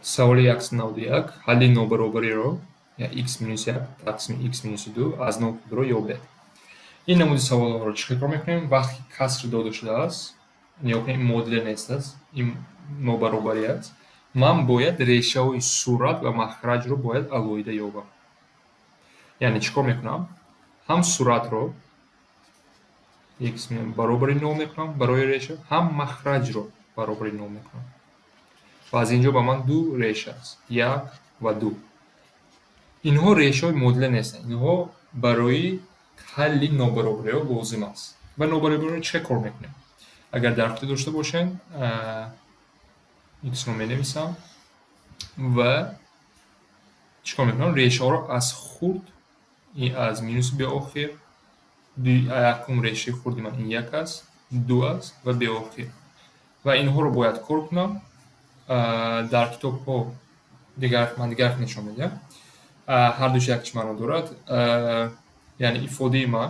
Саволи 191: ҳалли нобаробариро x минус 1 тақсими x минуси 2 аз нол худро ёбед. Ин намуди саволҳоро чӣ хел кор мекунем? Вақте ки каср дода шудааст, нигоҳ кунед, ин модуле нест аст, ин нобаробарӣ аст. Ман бояд решаҳои сурат ва махраҷро бояд алоҳида ёбам. Яъне чӣ кор мекунам? Ҳам суратро x баробари нол мекунам барои реша, ҳам махраҷро баробари нол мекунам. Ва аз ин ҷо ба ман ду реша аст, як ва ду. Инҳо решаҳои модуле нестанд, инҳо барои ҳалли нобаробариҳо лозим аст. Ва нобаробариҳоро чӣ хел кор мекунем? Агар дар хотир дошта бошем, x-ро менависам ва чӣ кор мекунам? Решаҳоро аз хурд, аз минуси беохир, якум решаи хурди ман ин як аст, ду аст ва беохир. Ва инҳоро бояд кор кунам. Дар китобҳо дигар ман дигар нишон медиҳам. Ҳардуш як чӣ маъно дорад. Яъне ифодаи ман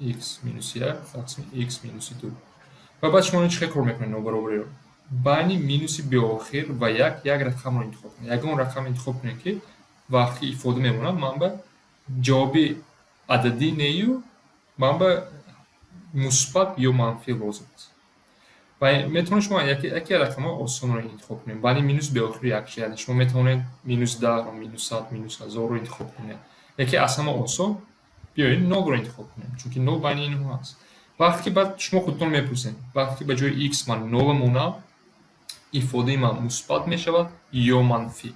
x минуси як тақсими x минуси ду. Ва баъд шумо чӣ хел кор мекунед нобаробариро? Байни минуси беохир ва як як рақамро интихоб кунед. Ягон рақам интихоб кунед, ки вақте ифода мемонад, ман ба ҷавоби ададӣ нею, ман ба мусбат ё манфӣ лозим аст. Ва метавонед шумо яке рақамҳои осонро интихоб кунед. Байни минус беохиру як, яъне шумо метавонед минус 10-ро, минус 100, минус 1000-ро интихоб кунед. Яке аз ҳама осон, биёед нолро интихоб кунем, чунки нол байни инҳо аст. Вақте ки баъд шумо худтон мепурсед, вақте ки ба ҷои x ман нолро монам, ифодаи ман мусбат мешавад ё манфӣ?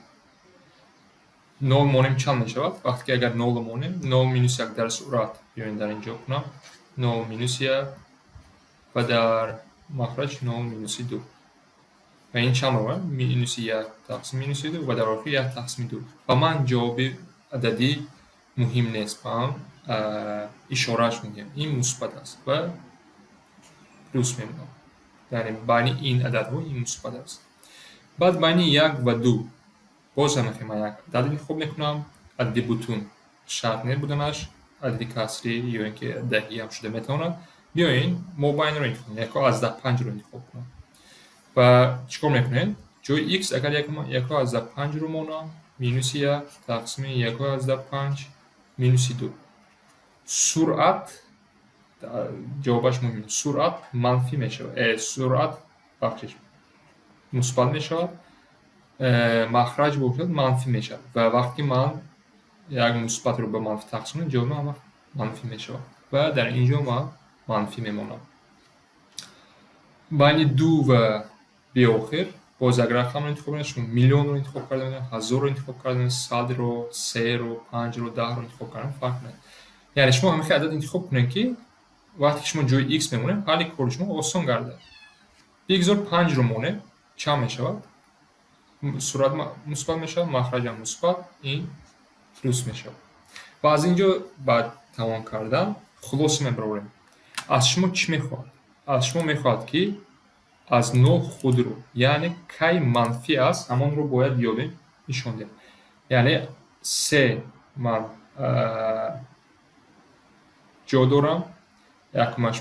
Нол монем, чанд мешавад? Вақте ки агар нолро монем, нол минус як дар сурат, биёед, дар ин ҷо кунам, нол минус як ва дар махраҷ нол минуси ду. Ва ин чанд баробар? Минуси як тақсим минуси ду ва дар охир як тақсими ду. Ба ман ҷавоби ададӣ муҳим нест, ба ман ишорааш муҳим. Ин мусбат аст ва плюс мемонад. Яъне байни ин ададҳо ин мусбат аст. Баъд байни як ва ду боз ҳам ман як адад интихоб мекунам, адади бутун шарт не буданаш, адади касрӣ ё ин ки даҳӣ ҳам шуда метавонад. Биёед, мобайнро интихоб кунем, 1,5-ро интихоб кунам. Ва чӣ кор мекунем? Ҷои x агар 1,5-ро монам, минуси як тақсими 1,5 минуси ду. Суръат ҷавобаш муҳим. Суръат манфӣ мешавад. Суръат, бахшиш, мусбат мешавад. Махраҷ бошад, манфӣ мешавад. Ва вақте ки ман як мусбатро ба манфӣ тақсим кунам, ҷавоби ман манфӣ мешавад. Ва дар ин ҷо ман манфӣ мемонам. Байни ду ва беохир боз як рақамро интихоб мекунед. Шумо миллионро интихоб карда метавонед, ҳазорро интихоб карда метавонед, садро, серо, панҷро, 10-ро интихоб кардан фарқ надорад. Яъне шумо ҳамин хел адад интихоб кунед, ки вақте ки шумо ҷои x мемонед, ҳалли кори шумо осон гардад. Бигзор панҷро монем, чанд мешавад? Сурат мусбат мешавад, махраҷам мусбат, ин плюс мешавад. Ва аз ин ҷо баъд тамом кардан хулоса мебарорем. Аз шумо чӣ мехоҳад? Аз шумо мехоҳад, ки аз нол худро, яъне кай манфӣ аст, ҳамонро бояд ёбем, нишон диҳем. Яъне се ман ҷо дорам, якумаш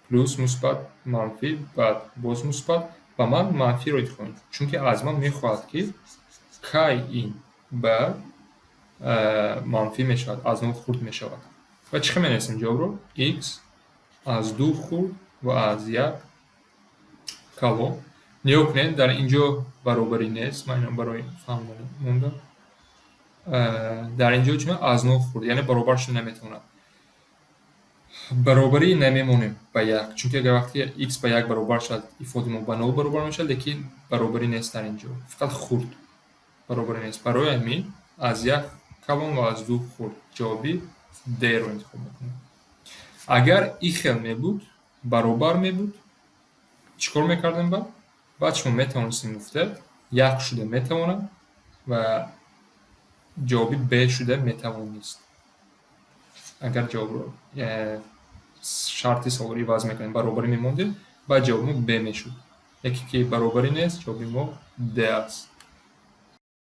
плюс, мусбат, манфӣ, баъд боз мусбат, ва ман манфиро интихоб мекунам, чунки аз ман мехоҳад, ки кай ин ба манфӣ мешавад, аз нол хурд мешавад. Ва чӣ хел менависем ҷавобро? X аз ду хурд ва аз як калон. Нигоҳ кунед, дар ин ҷо баробарӣ нест, ман инро барои фаҳмонӣ мондам. Дар ин ҷо чӣ? Аз нол хурд, яъне баробар шуда наметавонад. Баробарӣ намемонем ба як, чунки агар вақте x ба як баробар шавад, ифодаи мо ба нол баробар мешавад, лекин баробарӣ нест дар ин ҷо, фақат хурд, баробарӣ нест. Барои ҳамин аз як калон ва аз ду хурд ҷавоби D-ро интихоб мекунем. Агар ин хел мебуд, баробар мебуд, чӣ кор мекардем баъд? Баъд шумо метавонистем гуфта, як шуда метавонад ва ҷавоби Б шуда метавонист. Агар ҷавобро, шарти саволро иваз мекунем, баробарӣ мемондем, баъд ҷавоби мо Б мешуд. Яке ки баробарӣ нест, ҷавоби мо Д аст.